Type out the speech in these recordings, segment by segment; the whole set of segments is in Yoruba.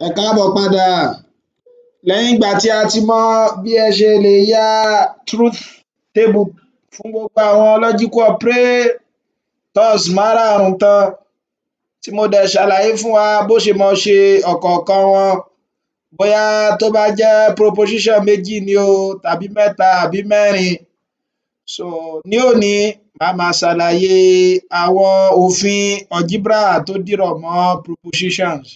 Ẹ káàbọ̀ padà. Lẹ́yìn ìgbà tí a ti mọ bí ẹ ṣe lè ya truth table fún gbogbo àwọn logical operators márààrún tán, tí mo dẹ̀ ṣàlàyé fún wa bó ṣe máa ṣe ọ̀kọ̀ọ̀kan wọn, bóyá tó bá jẹ́ proposition méjì ni o tàbí mẹ́ta àbí mẹ́rin. So ní òní, màá máa ṣàlàyé àwọn òfin algebra tó dìrọ̀ mọ́ propositions.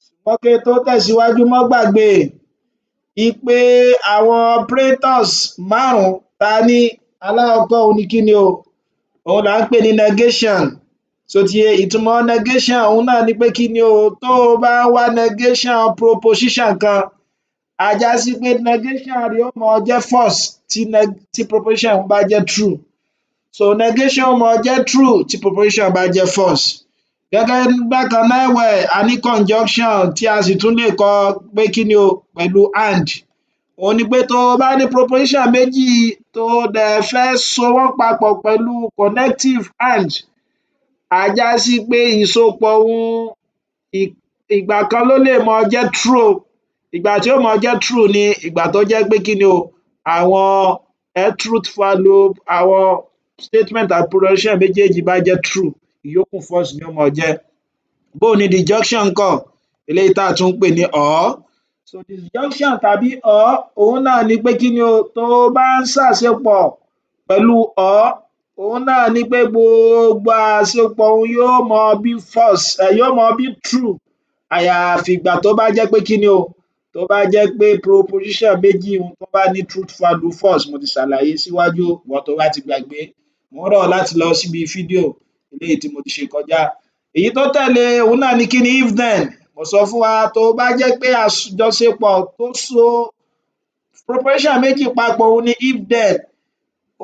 Ṣùgbọ́n kí n tó tẹ̀síwájú, má gbàgbé wí pé àwọn operators márùn-ún ta ní. Alákọ̀ọ́kọ́, òhun ni kíni o? Òhun là ń pè ní negation. Ṣó ti yé? Ìtumọ̀ negation, òhun náà ni pé kíni o? Tó o bá ń wá negation proposition kan, á já sí pé negation rẹ̀ ó máa jẹ́ false tí proposition bá jẹ́ true. So negation ó máa jẹ́ true tí proposition bá jẹ́ false. Gẹ́gẹ́ bákan náà ẹ̀wẹ̀, a ní conjunction, tí a sì tún lè kọ pé kíni o? Pẹ̀lú and. Òhun ni pé tó o bá ní proposition méjì, tó o dẹ̀ fẹ́ so wọ́n papọ̀ pẹ̀lú connective and, á já sí pé ìsopọ̀ un, ìgbà kan ló lè máa jẹ́ true o. Ìgbà tí ó máa jẹ́ true ni ìgbà tó jẹ́ pé kíni o? Àwọn truth value àwọn statement àti proposition méjèèjì bá jẹ́ true, ìyókù false ni ó máa jẹ́. Bó o ní disjunction ńkọ́, eléyìí tá tún ń pè ní or? So disjunction tàbí or, òhun náà ni pé kíni o? Tó o bá ń ṣàṣepọ̀ pẹ̀lú or, òhun náà ni pé gbogbo àṣepọ̀ un yóò máa bí false, yóò máa bí true, àyàfi ìgbà tó bá jẹ́ pé kíni o? Tó bá jẹ́ pé proposition méjì un tó bá ní truth value false. Mo ti ṣàlàyé síwájú. Ìwọ tó bá ti gbàgbé, mò ń rọ̀ ọ́ láti lọ síbi fídíò eléyìí tí mo ti ṣe kọjá. Èyí tó tẹ̀lé, òhun náà ni kíni? If then. Mo sọ fún wa, tó bá jẹ́ pé àjọṣepọ̀ tó so proposition méjì papọ̀, òhun ni if then.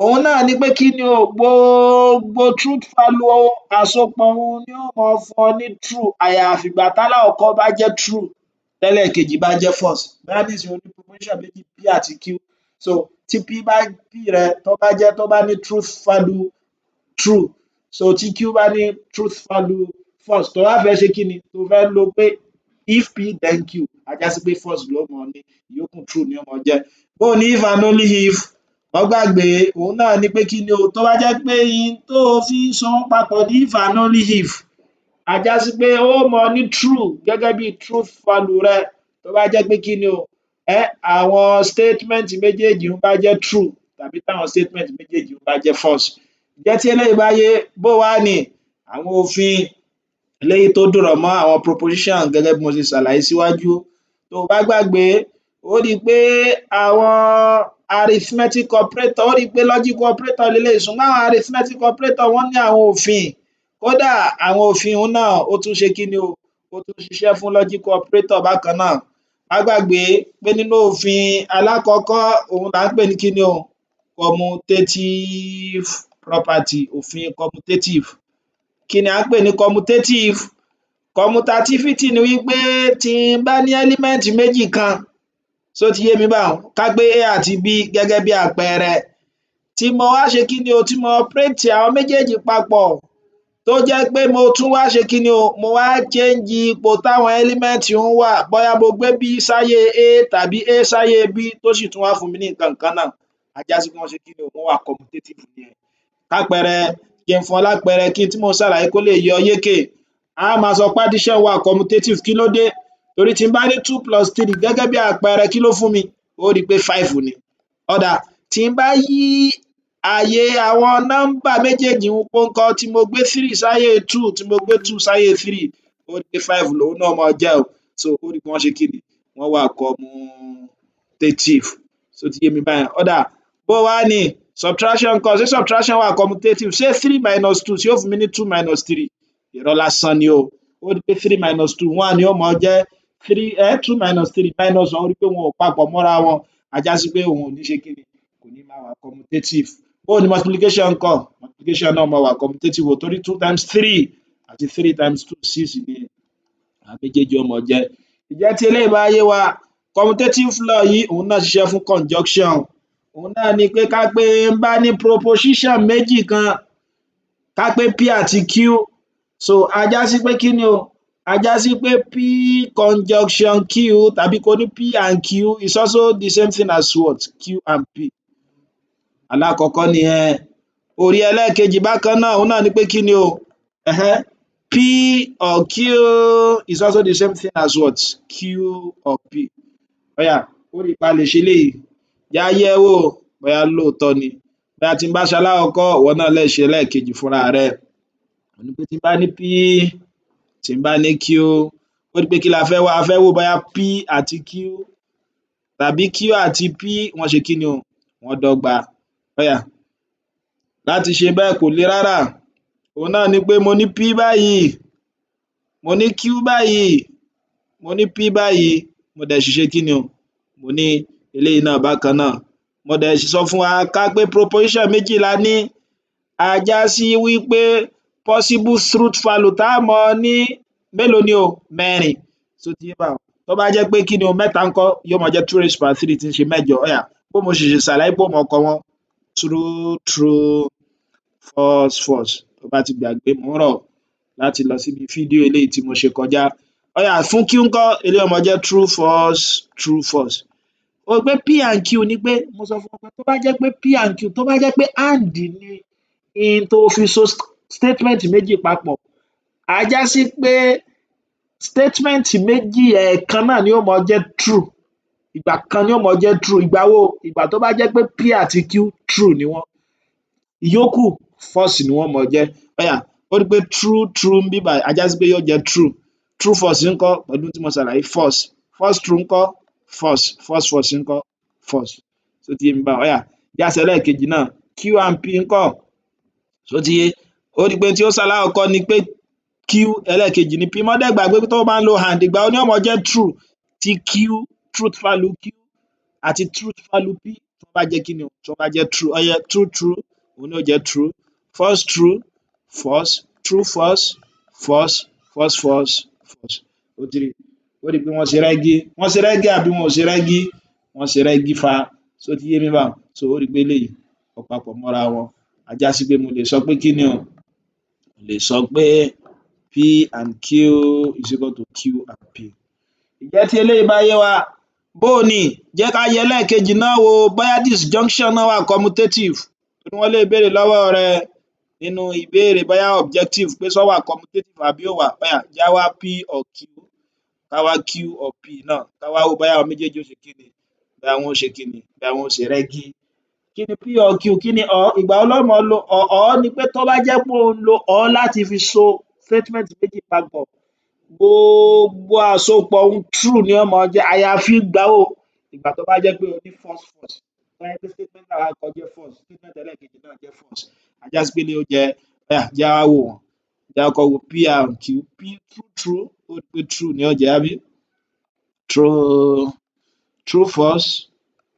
Òhun náà ni pé kí ni o? Gbogbo truth value àsopọ̀ òhun ni ó máa fún ọ ní true, àyàfi ìgbà tálákọ̀ọ́kọ́ bá jẹ́ true, tẹ́lẹ̀kejì bá jẹ́ false. Bóyá nísìnyí, o ní proposition méjì, p àti q. So tí p bá, p rẹ tó bá jẹ́, tó bá ní truth value true, so tí q bá ní truth value false, tó wá fẹ́ ṣe kí ni? Tó fẹ́ lo pé if p then q, á já sí pé false ló máa ní, ìyókù true ni ó máa jẹ́. Bóo ní if and only if? Má gbàgbé, òhun náà ni pé kí ni o? Tó bá jẹ́ pé n tó fi ń so wọ́n papọ̀ ní if and only if, á já sí pé ó máa ní true gẹ́gẹ́ bí truth value rẹ tó bá jẹ́ pé kí ni o? Àwọn statement méjèèjì bá jẹ́ true tàbí táwọn statement méjèèjì bá jẹ́ false. Ǹjẹ́ tí eléyìí bá yé, bó wá ni àwọn òfin eléyìí tó dìrọ̀ mọ́ àwọn proposition gẹ́gẹ́ bí mo ṣe ṣàlàyé síwájú? Tó o bá gbàgbé, ó rí i pé àwọn arithmetic operator, ó rí i pé logical operator leléyìí, ṣùgbọ́n àwọn arithmetic operator, wọ́n ní àwọn òfin. Kódà àwọn òfin un náà, ó tún ṣe kí ni o? Ó tún ṣiṣẹ́ fún logical operator bákan náà. Má gbàgbé pé nínú òfin alákọ̀ọ́kọ́, òhun là ń pè ní kí ni o? Commutative property, òfin commutative. Kí ni à ń pè ní commutative? Commutativity ni wípé tí n bá ní element méjì kan, ṣó ti yé mi báhun? Ká gbé a àti b gẹ́gẹ́ bí àpẹẹrẹ, tí mo wá ṣe kí ni o? Tí mo operate àwọn méjèèjì papọ̀, tó jẹ́ pé mo tún wá ṣe kí ni o? Mo wá change ipò táwọn element ń wà, bóyá mo gbé b sáyé a tàbí a sáyé b, tó sì tún wá fún mi ní nǹkan kan náà, á já sí pé wọ́n ṣe kí ni o? Wọ́n wà commutative nìyẹn. Lápẹẹrẹ, jẹ́ n fún ọ lápẹẹrẹ kí n tí mò ń ṣàlàyé kó lè yé ọ yékè. Á máa sọ pé addition wà commutative. Kí ló dé? Torí tí n bá ní two plus three gẹ́gẹ́ bí àpẹẹrẹ, kí ló fún mi? Ó rí i pé five ni. Ó dáa, tí n bá yí àyè àwọn nọ́mbà méjèèjì un po ńkọ́, tí mo gbé three sáyè two, tí mo gbé two sáyè three, ó rí i pé five lòun náà máa jẹ́ o. So ó rí i pé wọ́n ṣe kí ni? Wọ́n wà commutative. Ṣó ti yé mi báyẹn? Ó dáa, bó wá ní subtraction ńkọ́? Ṣé subtraction wà commutative? Ṣé three minus two, ṣé yóò fún mi ní two minus three? Irọ́ lásán ni o. Ó rí i pé three minus two, one ni ó máa jẹ́. Three, two minus three, minus one. Ó rí i pé wọn ò papọ̀ mọ́ra wọn, á já sí pé òun ò ní ṣe kí ni? Kò ní máa wà commutative. Bó ní multiplication ńkọ́? Multiplication náà máa wà commutative o, torí two times three àti three times two, six ni àwọn méjèèjì ó máa jẹ́. Ǹjẹ́ tí eléyìí bá yé wa, commutative law yìí, òun náà ṣiṣẹ́ fún conjunction. Òun náà ni pé ká pé n bá ní proposition méjì kan, ká pé p àti q, so á já sí pé kí ni o? Á já sí pé P conjunction Q tàbí kó ní P and Q is also the same thing as what? Q and P. Alákọ̀ọ́kọ́ nìyẹn. Orí ẹlẹ́ẹ̀kejì bákan náà, òhun náà ni pé kí ni o? P or Q is also the same thing as what? Q or P. Ó yá, ó rí pé a lè ṣe eléyìí. Jẹ́ á yẹ̀ ẹ́ wò bóyá lóòótọ́ ni. Bóyá tí n bá ṣe alákọ̀ọ́kọ́, ìwọ náà lè ṣe ẹlẹ́ẹ̀kejì fúnra rẹ. Òhun ni pé tí n bá ní P, tí n bá ní Q, ó rí pé kí la fẹ́ wá? A fẹ́ wò bóyá P àti Q tàbí Q àti P wọ́n ṣe kí ni o? Wọ́n dọ́gba. Ó yá, láti ṣe bẹ́ẹ̀ kò le rárá. Òhun náà ni pé mo ní P báyìí, mo ní Q báyìí, mo ní P báyìí, mo dẹ̀ sì ṣe kí ni o? Mo ní eléyìí náà bákan náà. Mo dẹ̀ sì sọ fún wa ká pé proposition méjì la ní. Á já sí wípé possible truth value tá mọ ní mélòó ni o? Mẹ́rin. Ṣó ti yé báhun? Tó bá jẹ́ pé kí ni o, mẹ́ta ńkọ́? Yóò máa jẹ́ two raised by three, tí ń ṣe mẹ́jọ. Ó yá, bó mo sì ṣe ṣàlàyé pé ó máa kọ wọ́n: true, true, false, false. Tó bá ti gbàgbé, mò ń rọ̀ láti lọ síbi fídíò eléyìí tí mo ṣe kọjá. Ó yá, fún Q ńkọ́? Eléyìí ó máa jẹ́ true, false, true, false. Ó rí pé P and Q ni pé mo sọ fún ọ pé tó bá jẹ́ pé P and Q, tó bá jẹ́ pé and ni n tó fi so statement méjì papọ̀, á já sí pé statement méjì, ẹ̀ẹ̀kan náà ni ó máa jẹ́ true. Ìgbà kan ni ó máa jẹ́ true. Ìgbà wo? Ìgbà tó bá jẹ́ pé P àti Q, true ni wọ́n. Ìyókù, false ni wọ́n máa jẹ́. Ó yá, ó rí pé true, true níbí báyìí, á já sí pé yóò jẹ́ true. True, false ńkọ́? Pẹ̀lú tí mo ṣàlàyé, false. False, true ńkọ́? False. False, false ńkọ́? False. Ṣó ti yé mi báhun? Ó yá, jẹ́ á ṣe ẹlẹ́ẹ̀kejì náà. Q and P ńkọ́? Ṣó ti yé? Ó rí pé tí ó ṣalákọ̀ọ́kọ́ ni pé Q, ẹlẹ́ẹ̀kejì ni P. Má dẹ̀ gbàgbé pé tó bá ń lo and, ìgbà wo ni ó máa jẹ́ true? Tí Q, truth value Q àti truth value P, tó bá jẹ́ kíni o? Tó bá jẹ́ true. Ó yá, true, true, òun náà ó jẹ́ true. False, true, false. True, false, false. False, false, false. Ó ti rí, ó rí pé wọ́n ṣe rẹ́gí. Wọ́n ṣe rẹ́gí àbí wọn ò ṣe rẹ́gí? Wọ́n ṣe rẹ́gí fa. Ṣó ti yé mi báhun? So ó rí pé eléyìí ó papọ̀ mọ́ra wọn. Á já sí pé mo lè sọ pé kí ni o? Mo lè sọ pé P and Q is equal to Q and P. Ǹjẹ́ tí eléyìí bá yé wa, bó o ní? Jẹ́ ká yẹ ẹlẹ́ẹ̀kejì náà wò, bóyá disjunction náà wà commutative, torí wọ́n lè béèrè lọ́wọ́ rẹ nínú ìbéèrè, bóyá objective, pé ṣó wà commutative àbí ò wà. Ó yá, jẹ́ á wá P or Q, ká wá Q or P náà, ká wá wò bóyá àwọn méjèèjì ó ṣe kíni, bóyá wọ́n ó ṣe kíni, bóyá wọ́n ó ṣe rẹ́gí. Kí ni P or Q? Kí ni or? Ìgbà wo ló máa lo or? Or ni pé tó bá jẹ́ pé o lo or láti fi so statement méjì papọ̀, gbogbo àsopọ̀ un, true ni ó máa jẹ́. Àyàfi ìgbà wo? Ìgbà tó bá jẹ́ pé o ní false, false. Tó bá jẹ́ pé statement alákọ̀ọ́kọ́ jẹ́ false, statement ẹlẹ́ẹ̀kejì náà jẹ́ false, á já sí pé eléyìí ó jẹ́. Ó yá, jẹ́ á wò wọ́n. Jẹ́ á kọ́kọ́ wo P and Q. P, true, true, ó rí pé true ni ó jẹ́, àbí? True, true, false,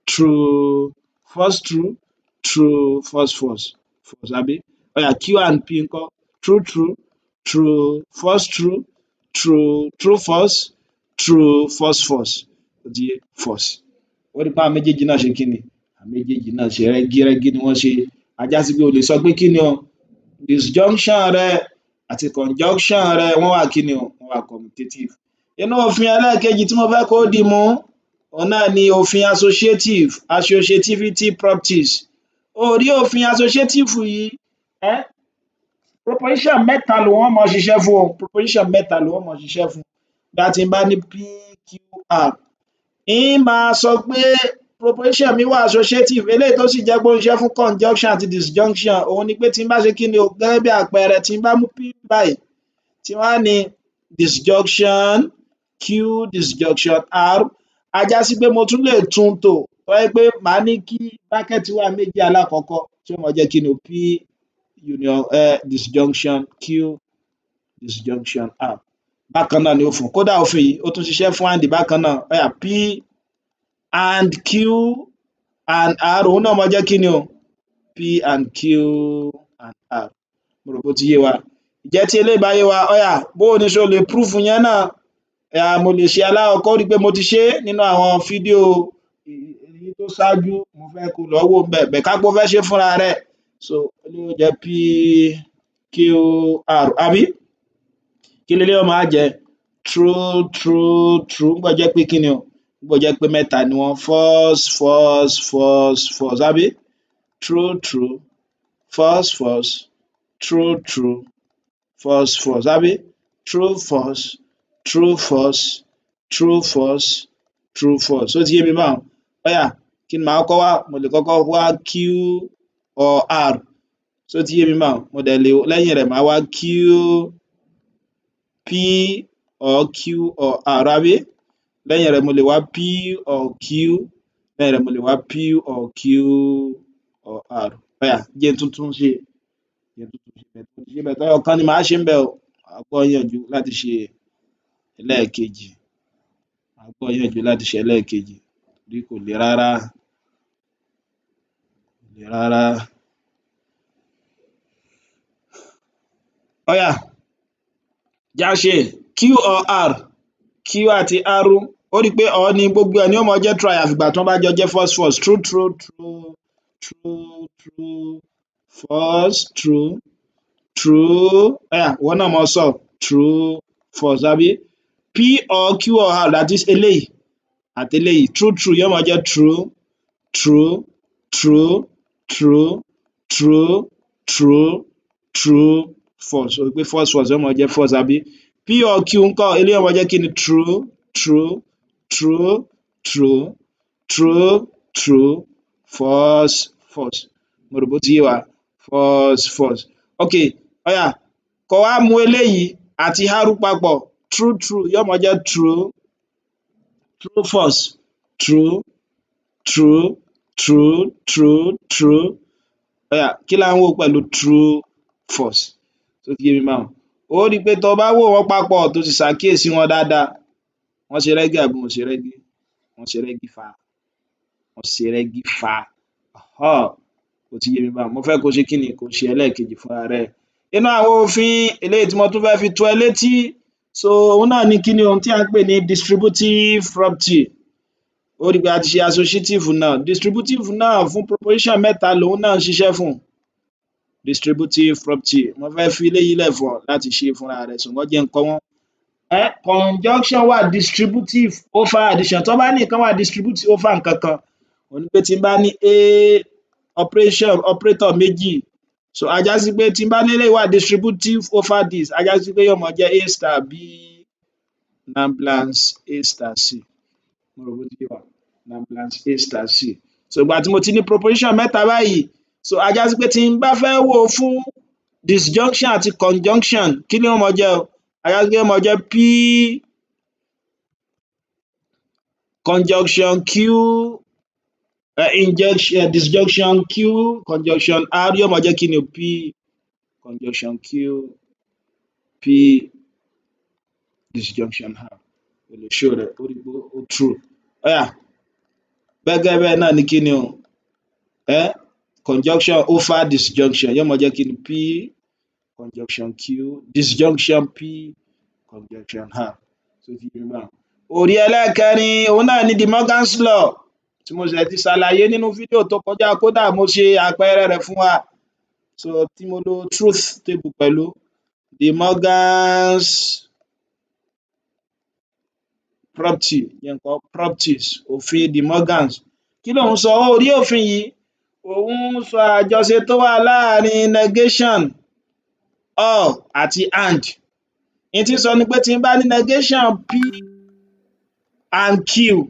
true, false, true, true, false, false, false, àbí? Ó yá, Q and P ńkọ́? True, true, true, false, true, true, true, false, true, false, false. Ó ti yé, false. Ó rí pé àwọn méjèèjì náà ṣe kíni? Àwọn méjèèjì náà ṣe rẹ́gí. Rẹ́gí ni wọ́n ṣe. Á já sí pé o lè sọ pé kíni o? Disjunction rẹ àti conjunction rẹ, wọ́n wà kíni o? Wọ́n wà commutative. Inú òfin ẹlẹ́ẹ̀kejì tí mo fẹ́ kó dì mú, òun náà ni òfin associative, associativity properties. O rí òfin associative yìí, proposition mẹ́ta lòun ó máa ṣiṣẹ́ fún o. Proposition mẹ́ta lòun ó máa ṣiṣẹ́ fún. Bóyá tí n bá ní P Q R, ń máa sọ pé proposition mi wà associative. Eléyìí tó sì jẹ́ pé ó ń ṣiṣẹ́ fún conjunction àti disjunction, òun ni pé tí n bá ṣe kíni o? Gẹ́gẹ́ bí àpẹẹrẹ, tí n bá mú P báyìí, tí n wá ní disjunction Q disjunction R, á já sí pé mo tún lè tún tò tó jẹ́ pé màá ní kí bracket wà méjì alákọ̀ọ́kọ́, tí ó máa jẹ́ kíni o? P union disjunction Q disjunction R. Bákan náà ni ó fún. Kódà, òfin yìí, ó tún ṣiṣẹ́ fún and bákan náà. Ó yá, P and Q and R, òun náà máa jẹ́ kíni o? P and Q and R. Mo rò pé ó ti yé wa. Ǹjẹ́ tí eléyìí bá yé wa, ó yá, bó o ní? Ṣo lè proof yẹn náà? Mo lè ṣe alákọ̀ọ́kọ́. Ó rí i pé mo ti ṣe é nínú àwọn fídíò èyí tó ṣáájú. Mo fẹ́ kó lọ wò ńbẹ̀ bẹ̀ ká pé o fẹ́ ṣe fúnra rẹ. So eléyìí ó jẹ́ P Q R, àbí kí leléyìí ó máa jẹ́? True, true, true. Nígbà jẹ́ pé kíni o? Nígbà jẹ́ pé mẹ́ta ni wọ́n. False, false, false, false, àbí? True, true, false, false, true, true, false, false, àbí? True, false, true, false, true, false, true, false. Ṣó ti yé mi báhun? Ó yá, kí ni màá kọ́kọ́ wá? Mo lè kọ́kọ́ wá Q or R. Ṣó ti yé mi báhun? Mo dẹ̀ lè, lẹ́yìn rẹ̀, màá wá Q, P or Q or R, àbí? Lẹ́yìn rẹ̀, mo lè wá P or Q. Lẹ́yìn rẹ̀, mo lè wá P or Q or R. Ó yá, jẹ́ n tún tún ṣe, jẹ́ n tún tún ṣe. Ẹyọ kan ni màá ṣe ńbẹ̀ o. Màá gbà ọ́ níyànjú láti ṣe ẹlẹ́ẹ̀kejì. Màá gbà ọ́ níyànjú láti ṣe ẹlẹ́ẹ̀kejì torí kò le rárá, kò le rárá. Ó yá, jẹ́ á ṣe Q or R, Q àti R. Ó rí i pé or ni, gbogbo ẹ̀ ni ó máa jẹ́ true àyàfi ìgbà tí wọ́n bá jọ jẹ́ false, false. True, true, true, true, true, false, true, true. Ó yá, ìwọ náà máa sọ true, false, àbí? P or Q or R, that is, eléyìí àti eléyìí. True, true yóò máa jẹ́ true, true, true, true, true, true, true, false. Ó rí pé false, false yóò máa jẹ́ false, àbí? P or Q ńkọ́? Eléyìí yóò máa jẹ́ kíni? True, true, true, true, true, true, false, false. Mo rò bó ti yé wa. False, false. Okay, ó yá, kó wá mú eléyìí àti R papọ̀. True, true yóò máa jẹ́ true, true, false, true, true, true, true, true. Ó yá, kí là ń wò pẹ̀lú true, false? Ṣó ti yé mi báhun? Ó rí i pé tó bá wò wọ́n papọ̀, tó sì ṣàkíyèsí wọn dáadáa, wọ́n ṣe rẹ́gí àbí wọn ò ṣe rẹ́gí? Wọ́n ṣe rẹ́gí fa, wọ́n ṣe rẹ́gí fa. Ó ti yé mi báhun. Mo fẹ́ kó ṣe kíni? Kó ṣe ẹlẹ́ẹ̀kejì fúnra rẹ. Nínú àwọn òfin eléyìí tí mo tún fẹ́ fi tó ẹ létí, so òun náà ni kíni ohun tí à ń pè ní distributive property. Ó rí i pé a ti ṣe associative náà. Distributive náà, fún proposition mẹ́ta lòun náà ń ṣiṣẹ́ fún. Distributive property, mo fẹ́ fi eléyìí lẹ̀ fún ọ láti ṣe fúnra rẹ, ṣùgbọ́n jẹ́ n kọ wọ́n. Conjunction wà distributive over addition. Tó bá ní nǹkan wà distributive over nǹkan kan, òun ni pé tí n bá ní a operation, operator méjì, so á já sí pé tí n bá ní eléyìí wà distributive over this, á já sí pé yóò máa jẹ́ A star B nabla A star C. Mo rò bó ti yé wa. Nabla A star C. So ìgbà tí mo ti ní proposition mẹ́ta báyìí, so á já sí pé tí n bá fẹ́ wò ó fún disjunction àti conjunction, kí ni ó máa jẹ́ o? Á já sí pé yóò máa jẹ́ P conjunction Q, injection, disjunction Q conjunction R yóò máa jẹ́ kí ni o? P conjunction Q, P disjunction R. O lè show rẹ̀, ó rí pé ó true. Ó yá, gẹ́gẹ́ bẹ́ẹ̀ náà ni kí ni o? Conjunction over disjunction yóò máa jẹ́ kí ni? P conjunction Q disjunction P conjunction R. Ṣó ti yé báhun? Òrí ẹlẹ́ẹ̀kẹrin, òun náà ni De Morgan's law tí mo ṣẹ̀ ti ṣàlàyé nínú fídíò tó kọjá. Kódà mo ṣe àpẹẹrẹ rẹ̀ fún wa, so tí mo lo truth table pẹ̀lú De Morgan's property. Jẹ́ n kọ properties, òfin De Morgan's. Kí lòun sọ? Ó rí òfin yìí, òun ń sọ àjọṣe tó wà láàrin negation, or àti and. N tí ń sọ ni pé tí n bá ní negation P and Q,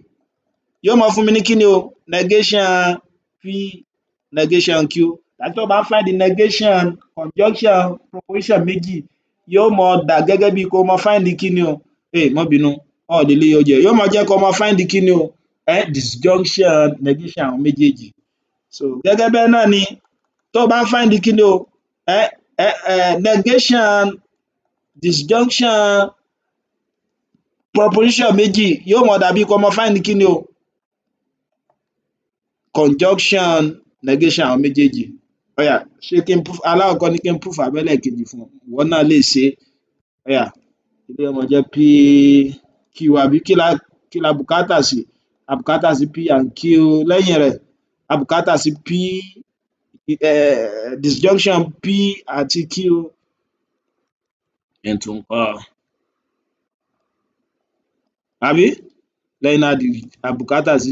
yóò máa fún mi ní kíni o? Negation P negation Q. Tàbí tó bá find the negation conjunction proposition méjì, yóò máa dà gẹ́gẹ́ bí kó máa find kíni o? Má bínú, or leléyìí ó jẹ́. Yóò máa jẹ́ kó máa find kíni o? Disjunction negation àwọn méjèèjì. So gẹ́gẹ́ bẹ́ẹ̀ náà ni tó bá find kíni o? Negation disjunction proposition méjì, yóò máa dàbí kó máa find kíni o? Conjunction negation àwọn méjèèjì. Ó yá, ṣé kí n proof alákọ̀ọ́kọ́ ní kí n proof àbí ẹlẹ́ẹ̀kejì fún ọ? Ìwọ náà lè ṣe é. Ó yá, eléyìí ó máa jẹ́ P Q, àbí? Kí la bùkátà sí? A bùkátà sí P and Q. Lẹ́yìn rẹ̀, a bùkátà sí P disjunction P àti Q. Jẹ́ n tún kọ́. Àbí lẹ́yìn náà, a bùkátà sí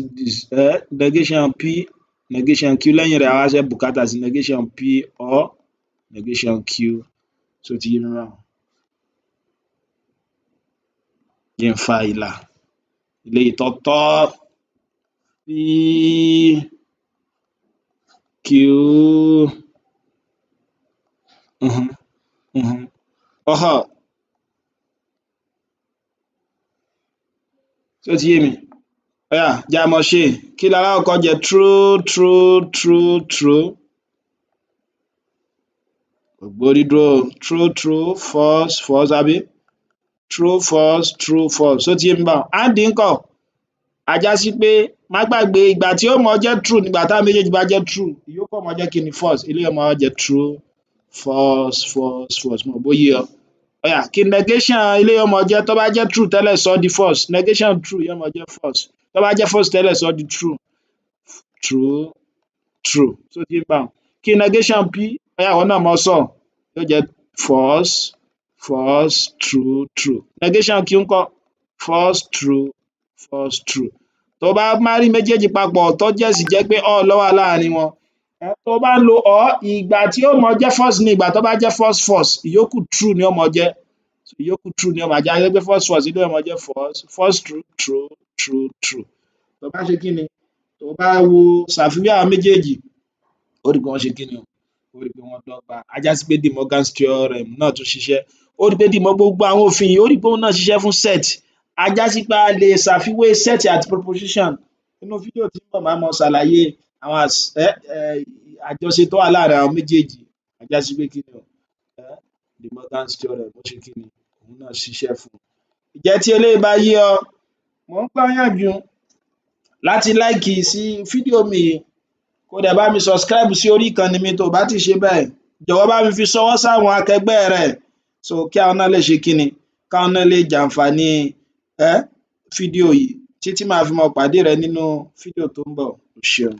negation p negation q. Lẹ́yìn rẹ̀, a wá ṣẹ̀ bùkátà sí negation p or negation q. Ṣó ti yé mi báhun? Jẹ́ n fa ìlà eléyìí tó tọ́. P, q, or. Ṣó ti yé mi? Ó yá, jẹ́ á máa ṣe. Kí lalákọ̀ọ́kọ́ jẹ́? True, true, true, true. Kò gbórí dúró o. True, true, false, false, àbí true, false, true, false. Ṣó ti yé mi báhun? And ńkọ́? Á já sí pé, má gbàgbé, ìgbà tí ó máa jẹ́ true nígbà táwọn méjèèjì bá jẹ́ true, ìyókù ó máa jẹ́ kíni? False. Eléyìí ó máa wá jẹ́ true, false, false, false. Mo rò bó yé ọ. Ó yá, kí negation eléyìí ó máa jẹ́? Tó bá jẹ́ true tẹ́lẹ̀, sọ ọ́ di false. Negation true yóò máa jẹ́ false. Tó bá jẹ́ false tẹ́lẹ̀, sọ ọ́ di true, true, true. Ṣó ti yé mi báhun? Kí negation p? Ó yá, ìwọ náà máa sọ. Yóò jẹ́ false, false, true, true. Negation q ńkọ́? False, true, false, true. Tó bá marry méjèèjì papọ̀, tó jẹ́ sì jẹ́ pé or ló wà láàrin wọn, tó bá ń lo or, ìgbà tí ó máa jẹ́ false ni ìgbà tó bá jẹ́ false, false. Ìyókù true ni ó máa jẹ́. Ìyókù true ni ó máa jẹ́. Á jẹ́ pé false, false, eléyìí ó máa jẹ́ false, false, true, true, true, true. Tó bá ṣe kí ni, tó bá wo ṣàfiwé àwọn méjèèjì, ó rí pé wọ́n ṣe kí ni o, ó rí pé wọ́n dọ́gba. Á já sí pé De Morgan's theorem náà tún ṣiṣẹ́. Ó rí pé De gbogbo àwọn òfin yìí, ó rí pé òun náà ṣiṣẹ́ fún set. Á já sí pé a lè ṣàfiwé set àti proposition. Nínú fídíò tí ń bọ̀, màá máa ṣàlàyé àwọn àjọṣe tó wà láàrin àwọn méjèèjì. Á já sí pé kí ni o, De Morgan's theorem, ó ṣe kí ni, òun náà ṣiṣẹ́ fún un. Ǹjẹ́ tí eléyìí bá yé ọ, mò ń gbà ọ́ níyànjú láti like sí fídíò mi yìí, kó dẹ̀ bá mi subscribe sí orí ìkànnì mi tó o bá tíì ṣe bẹ́ẹ̀. Jọ̀wọ́, bá mi fi ṣọwọ́ sáwọn akẹgbẹ́ rẹ, so kí àwọn náà lè ṣe kíni, káwọn náà lè jàǹfààní fídíò yìí. Títí màá fi máa pàdé rẹ nínú fídíò tó ń bọ̀, o ṣeun.